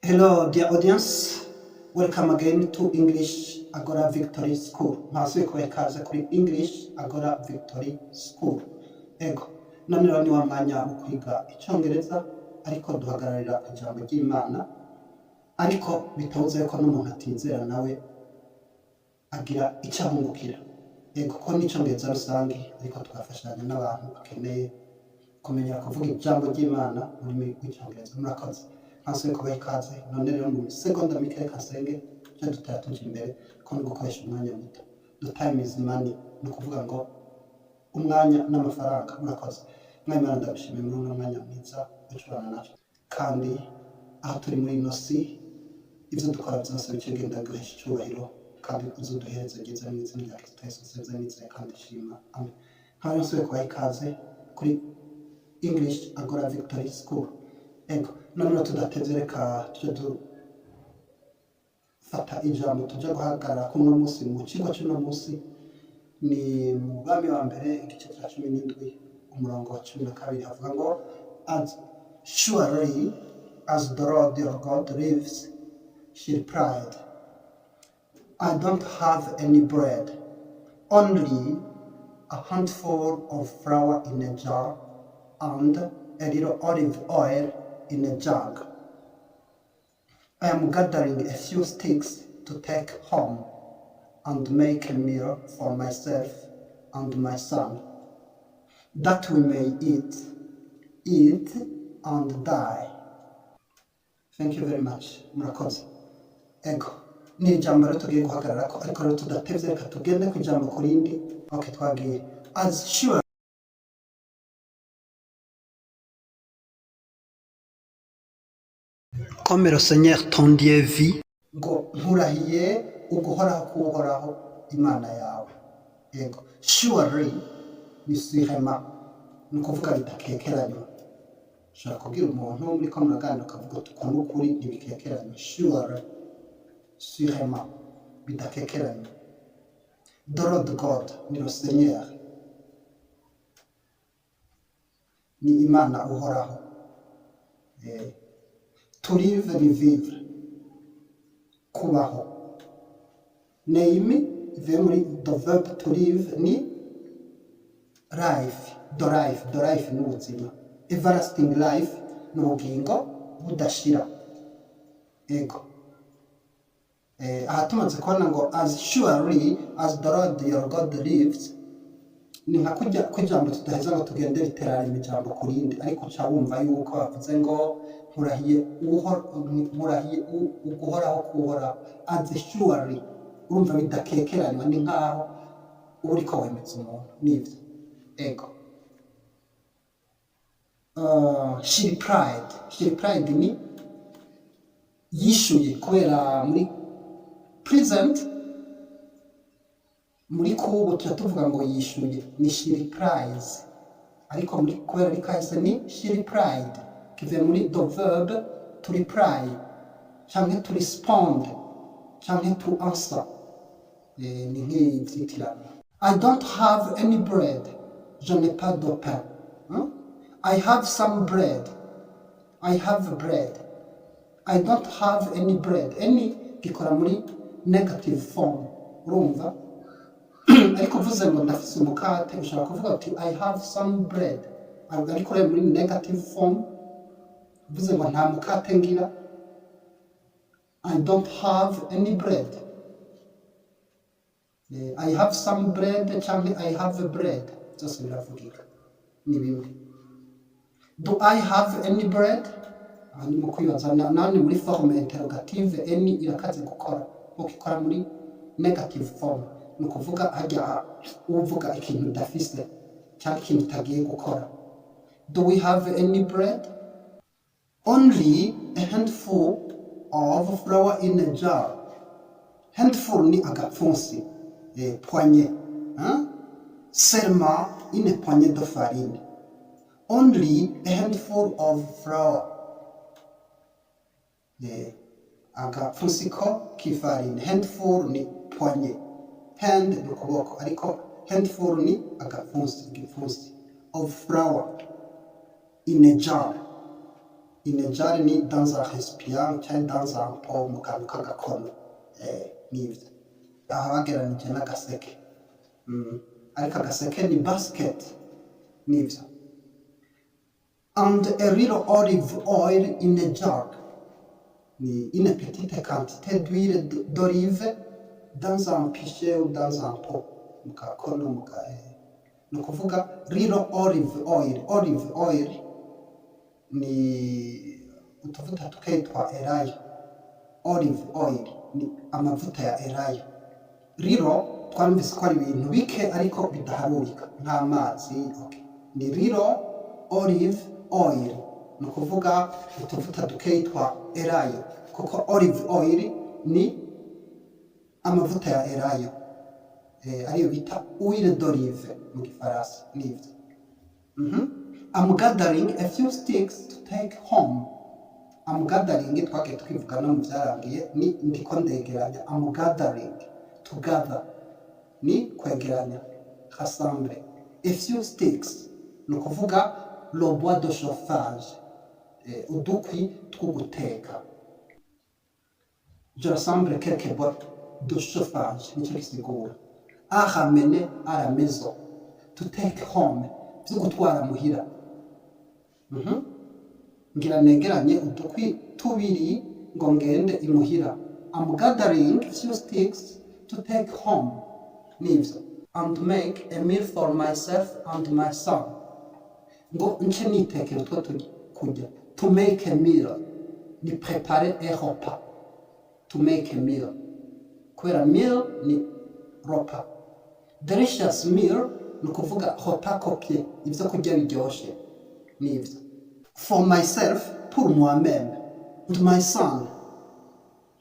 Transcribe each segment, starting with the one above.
Hello, dear audience. Welcome again to English Agora Victory School. Ntasubiye kubaha ikaze kuri English Agora Victory School. Ego, none rero ni wa mwanya wo kwiga Icongereza, ariko duhagararira ku ijambo ry'Imana, ariko bitabuze ko n'umuntu atizera nawe agira icyo ahungukira. Ego, ko n'Icongereza rusange, ariko tugafashanya n'abantu bakeneye kumenya kuvuga ijambo ry'Imana mu rurimi rw'Icongereza. Murakoze. Ntasubiye kubaha ikaze. None rero mu misegonda mike reka nsenge, icyo dutera tuja imbere ko no gukoresha umwanya muto. The time is money. Ni ukuvuga ngo umwanya n'amafaranga. Murakoze. Mwami Imana, ndagushimiye muri uno mwanya mwiza ucurana natwe. Kandi aho turi muri ino si, ibyo dukora byose bice genda guhesha icyubahiro kandi uzuduhereze byiza mu izina rya Kristo Yesu nsenze nizeye kandi nshima. Amen. Nkaba nsubiye kubaha ikaze kuri English Agora Victory School. Ego, none rero tudatevye reka tuje dufata ijambo tuja guhagarara kuno munsi mu cigwa c'uno munsi. Ni mu Bami wa Mbere, igice cya 17, umurongo wa 12, havuga ngo: "As surely as the Lord your God lives," she replied, "I don't have any bread, only a handful of flour in a jar and a little olive oil in a jug. I am gathering a few sticks to take home and make a meal for myself and my son, that we may eat and die." Thank you very much. Murakoze. Ego, ni ijambo rero tugiye guhagarara ko, ariko rero tudatevye reka tugende ku ijambo ku rindi. Okay, twagiye. As sure Comme le Seigneur ton Dieu vit, ngo nkurahiye uguhoraho k'Uhoraho Imana yawe. Yego, surely ni sûrement, ni ukuvuga bidakekeranywa. Ushobora kubwira umuntu muriko muraganira ukavuga uti: "Uku n'ukuri, ntibikekeranywa." Surely, sûrement, bidakekeranywa. The Lord God ni le Seigneur, ni Imana Uhoraho. To live ni vivre, kubaho. Name ivuye muri the verb to live ni life, the life, the life ni ubuzima. Everlasting life ni ubugingo budashira. Ego. Aha tumaze kubona ngo "as surely as the Lord your God lives", ni nka kurya kw'ijambo tudaheza ngo tugende literally ijambo ku rindi, ariko uca wumva yuko bavuze ngo nkurahiye uguhoraho k'Uhoraho. As surely, urumva bidakekeranywa, ni nkaho uba uriko wemeza umuntu nivyo. Ego. She replied. She replied ni yishuye, kubera muri present, muri kubu tuba tuvuga ngo yishuye, ni she replies, ariko muri kubera ari kahise ni she replied, kivuye muri the verb to reply canke to respond canke to answer. Ni nk'ivyitirano. I don't have any bread, je n'ai pas de pain, hein? I have some bread, I have bread. I don't have any bread. Any gikora muri negative form, urumva? Ariko uvuze ngo ndafise umukate, ushobora kuvuga uti "I have some bread", ariko rero muri negative form uvuze ngo nta mukate ngira, I don't have any bread. I have some bread cyangwa I have a bread, byose biravugika, ni bimwe. Do I have any bread? Aha ni mu kwibaza, nani muri forme interrogative any irakaze gukora nkuko ikora muri negative form. Ni ukuvuga harya uvuga ikintu udafise cyangwa ikintu utagiye gukora. Do we have any bread? Only a handful of flour in a jar. Handful ni agapfunsi, poignée, hein? Seulement une poignée de farine. Only a handful of flour, agapfunsi ko k'ifarine. Handful ni poignée, hand ni ukuboko, ariko handful ni agapfunsi, igipfunsi. Of flour in a jar. In a jar ni dans un récipient cyangwa dans un pot, mu kantu k'agakono. Nivyo aha bageranije n'agaseke. Ariko agaseke ni basket, nivyo. And a little olive oil in a jar ni une petite quantité d'huile d'olive dans un pichet ou dans un pot, mu kakono, mu ka ni ukuvuga little olive oil. Olive oil ni utuvuta tukeyi twa elayo. Olive oil ni amavuta ya elayo. Little twarumvise ko ari ibintu bike ariko bidaharurika nk'amazi, okay. Ni little olive oil, ni ukuvuga utuvuta dukeyi twa elayo, kuko olive oil ni amavuta ya elayo, ariyo bita huile d'olive mu Gifaransa, nivyo. I'm gathering a few sticks to take home. I'm gathering twagiye twivuga no mu byarangiye, ni ndiko ndegeranya. I'm gathering, to gather ni kwegeranya, rassembler. A few sticks ni ukuvuga le bois de chauffage, udukwi two guteka. Je rassemble quelques bois de chauffage, nicyo gisigura. À ramener à la maison, to take home, byo gutwara muhira. Ngira negeranye udukwi tubiri ngo ngende imuhira. I'm gathering few sticks to take home, nivyo. And make a meal for myself and my son, ngo nce nitekera utwo kurya. To make a meal ni préparer un repas. To make a meal, kubera meal ni repas. Delicious meal ni ukuvuga repas copieux, ibyo kurya biryoshe, nivyo. For myself, pour moi-même, and my son,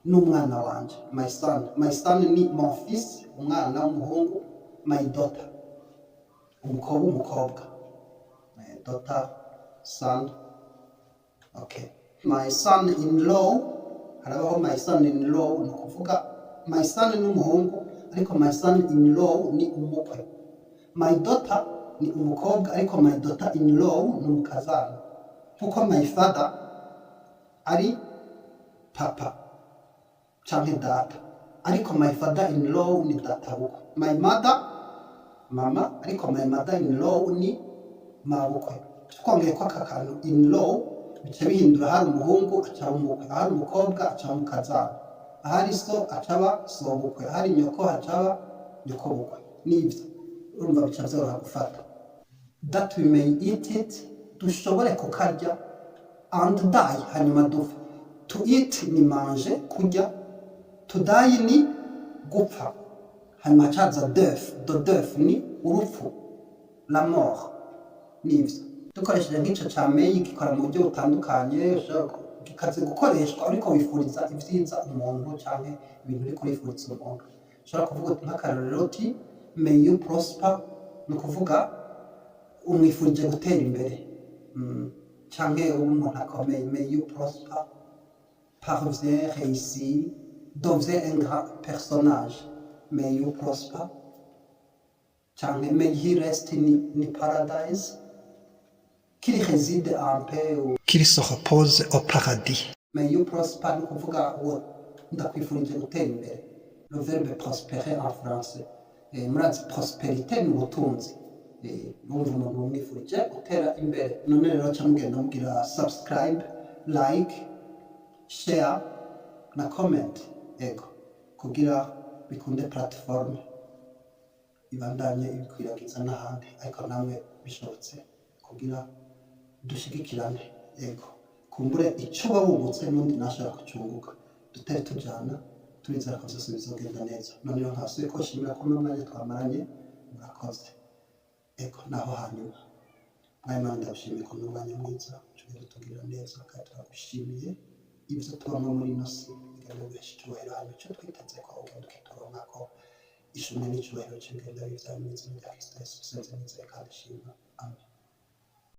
n'umwana wanje. My son, my son ni mon fils, umwana w'umuhungu. My daughter, umukobwa, umukobwa. My daughter, son, okay. My son in law, harabaho my son in law, ni ukuvuga my son ni umuhungu, ariko my son in law ni umukwe. My daughter ni umukobwa, ariko my daughter in law ni umukazana, kuko my father ari papa canke data, ariko my father in law ni data bukwe. My mother, mama, ariko my mother in law ni mabukwe. Twongeye ko aka kantu in law bica bihindura: hari umuhungu acaba umukwe, ahari umukobwa acaba umukazana, ahari so acaba sobukwe, ahari nyoko hacaba nyokobukwe, nibyo. Urumva bica byoroha gufata. That we may eat it, dushobore kukarya, and die, hanyuma dupfe. To eat ni manger, kurya. To die ni gupfa. Hanyuma hacaza death. The death ni urupfu, la mort, nivyo. Dukoresheje nk'ico ca may, gikora mu buryo butandukanye. Gikaze gukoreshwa ariko wifuriza ivyiza umuntu canke ibintu uriko urifuriza umuntu. Ushobora kuvuga uti, nk'akarorero, uti "May you prosper", ni ukuvuga umwifurije gutera imbere, canke uba umuntu akomeye. May you prosper, parvient, réussit, devient un grand personnage. May you prosper, canke may he rest in paradise, qu'il réside en paix ou Qu'il se repose au paradis. May you prosper ni ukuvuga uwo ndakwifurije gutera imbere, le verbe prospérer en français. Murazi prospérité ni ubutunzi. Urumva umuntu umwifurije gutera imbere. None rero ca mugenda mugira subscribe, like, share na comment, ego, kugira bikunde platform ibandanye ibikwiragiza n'ahandi, ariko namwe bishobotse kugira dushigikirane, ego, kumbure icyo uba wungutse n'undi ntashobora kucyunguka, dutere tujyana, turizera ko byose bizogenda neza. None rero nkasuye ko nshimira ko n'umwanya twamaranye, murakoze, ego. Naho hanyuma mwanya, Mana, ndagushimiye ko n'umwanya mwiza ushobora kutugirira neza, kandi turagushimiye ibyo tubamo muri ino si bigenda bihesha icyubahiro, hanyuma icyo twiteze ko ugenda ukituronka ko ishimwe n'icyubahiro kigenda bivyara mu izina rya Kristo Yesu senze nizeye kandi shima, amen.